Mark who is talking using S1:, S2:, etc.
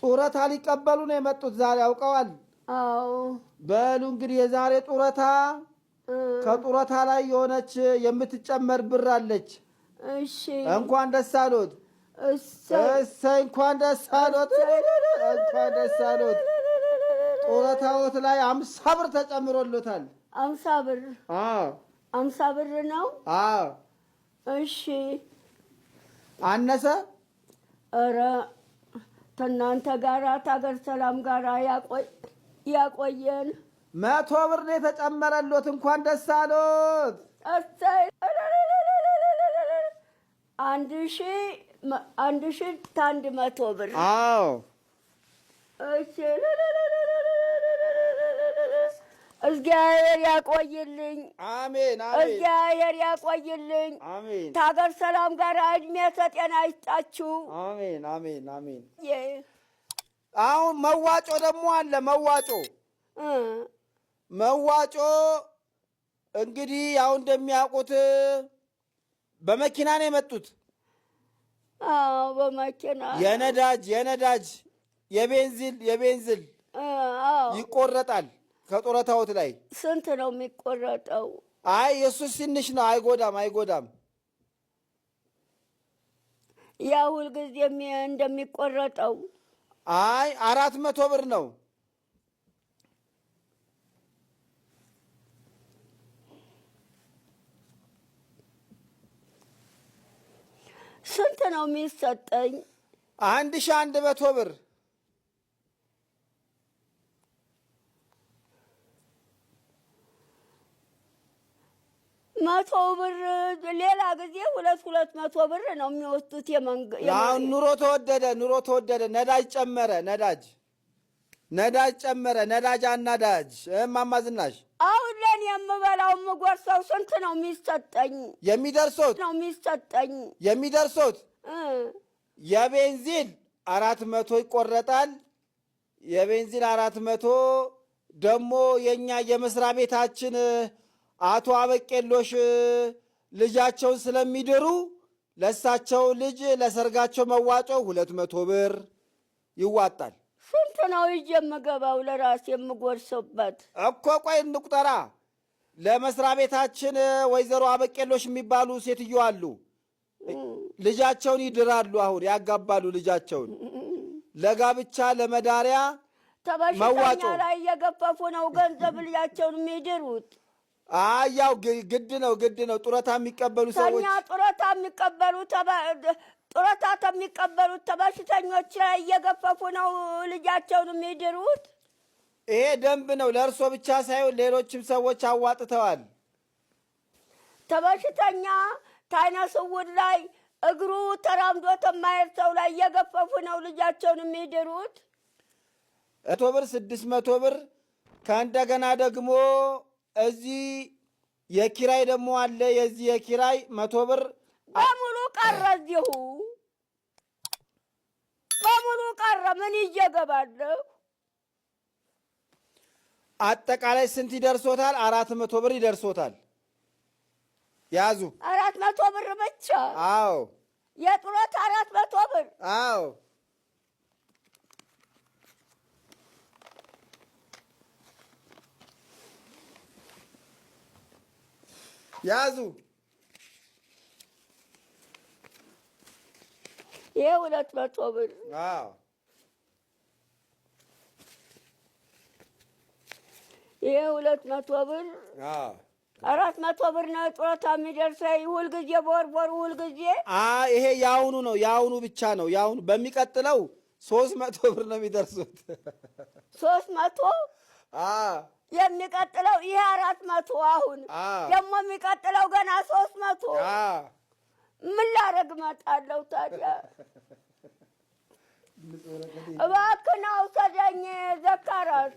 S1: ጡረታ ሊቀበሉ ነው የመጡት ዛሬ አውቀዋል።
S2: አዎ።
S1: በሉ እንግዲህ የዛሬ ጡረታ ከጡረታ ላይ የሆነች የምትጨመር ብር አለች።
S2: እሺ።
S1: እንኳን ደስ አሎት።
S2: እሰይ።
S1: እሰይ፣ እንኳን ደስ አሎት። እንኳን ደስ አሎት። ጡረታዎት ላይ 50 ብር ተጨምሮሎታል።
S2: 50 ብር?
S1: አዎ።
S2: 50 ብር ነው?
S1: አዎ።
S2: እሺ።
S1: አነሰ?
S2: ኧረ ከእናንተ ጋራ ታገር ሰላም ጋራ ያቆየን።
S1: 100 ብር ነው የተጨመረሎት። እንኳን ደስ አሎት።
S2: እሰይ፣ 1100 ብር።
S1: አዎ።
S2: እሺ፣ እግዚአብሔር ያቆይልኝ።
S1: አሜን አሜን።
S2: እግዚአብሔር ያቆይልኝ።
S1: አሜን።
S2: ታገር ሰላም ጋር እድሜ ተጤና ይስጣችሁ።
S1: አሜን አሜን አሜን። አሁን መዋጮ ደግሞ አለ። መዋጮ መዋጮ እንግዲህ ያው እንደሚያውቁት በመኪና ነው የመጡት።
S2: አዎ፣ በመኪና።
S1: የነዳጅ የቤንዚን ይቆረጣል ከጡረታዎት ላይ።
S2: ስንት ነው የሚቆረጠው?
S1: አይ፣ የእሱ ትንሽ ነው። አይጎዳም አይጎዳም።
S2: ያ ሁልጊዜ እንደሚቆረጠው?
S1: አይ፣ 400 ብር ነው።
S2: ስንት ነው የሚሰጠኝ?
S1: 1100 ብር።
S2: 100 ብር፣ ሌላ ጊዜ 200 ብር ነው የሚወስዱት።
S1: አሁን ኑሮ ተወደደ፣ ኑሮ ተወደደ። ነዳጅ ጨመረ፣ ነዳጅ ጨመረ። ነዳጅ አናዳጅ እማማ ዝናሽ።
S2: አሁን ለእኔ የምበላው የምጎርሰው ስንት ነው የሚሰጠኝ?
S1: የሚደርሶት
S2: ነው የሚሰጠኝ?
S1: የሚደርሶት የቤንዚን 400 ይቆረጣል። የቤንዚን 400፣ ደግሞ የእኛ የመስሪያ ቤታችን አቶ አበቄሎሽ ልጃቸውን ስለሚድሩ ለእሳቸው ልጅ ለሰርጋቸው መዋጮ 200 ብር ይዋጣል።
S2: ስንት ነው ይዤ የምገባው ለራሴ የምጎርስበት?
S1: እኮ ቆይ እንቁጠራ። ለመስሪያ ቤታችን ወይዘሮ አበቄሎሽ የሚባሉ ሴትዮ አሉ። ልጃቸውን ይድራሉ። አሁን ያጋባሉ ልጃቸውን ለጋብቻ ለመዳሪያ
S2: ተበሽተኛ
S1: መዋጮ
S2: ላይ እየገፈፉ ነው ገንዘብ ልጃቸውን የሚድሩት።
S1: አይ፣ ያው ግድ ነው ግድ ነው። ጡረታ የሚቀበሉ ሰዎች
S2: ተኛ ጡረታ ከሚቀበሉት ተበሽተኞች ላይ እየገፈፉ ነው ልጃቸውን የሚድሩት።
S1: ይሄ ደንብ ነው። ለእርሶ ብቻ ሳይሆን ሌሎችም ሰዎች አዋጥተዋል።
S2: ተበሽተኛ ታይነ ስውር ላይ እግሩ ተራምዶ ተማየር ሰው ላይ እየገፈፉ ነው ልጃቸውን የሚድሩት።
S1: 100 ብር፣ 600 ብር፣ ከእንደገና ደግሞ እዚህ የኪራይ ደግሞ አለ። የዚህ የኪራይ 100 ብር።
S2: በሙሉ ቀረ፣ እዚሁ በሙሉ ቀረ። ምን ይዤ እገባለሁ?
S1: አጠቃላይ ስንት ይደርሶታል? 400 ብር ይደርሶታል። ያዙ።
S2: 400 ብር ብቻ?
S1: አዎ።
S2: የጡረታ 400 ብር?
S1: አዎ። ያዙ።
S2: ይሄ 200 ብር።
S1: አዎ።
S2: ይሄ 200 ብር።
S1: አዎ።
S2: 400 ብር ነው ጡረታ የሚደርሰኝ ሁልጊዜ በወር በወር ሁልጊዜ።
S1: ይሄ የአሁኑ ነው። የአሁኑ ብቻ ነው። የአሁኑ፣ በሚቀጥለው 300 ብር ነው የሚደርሱት።
S2: 300?
S1: አዎ።
S2: የሚቀጥለው ይሄ 400፣ አሁን ደግሞ የሚቀጥለው ገና 300።
S1: አዎ።
S2: ምን ላረግ እመጣለሁ ታዲያ? እባክህን አውሰደኝ ዘካራስ።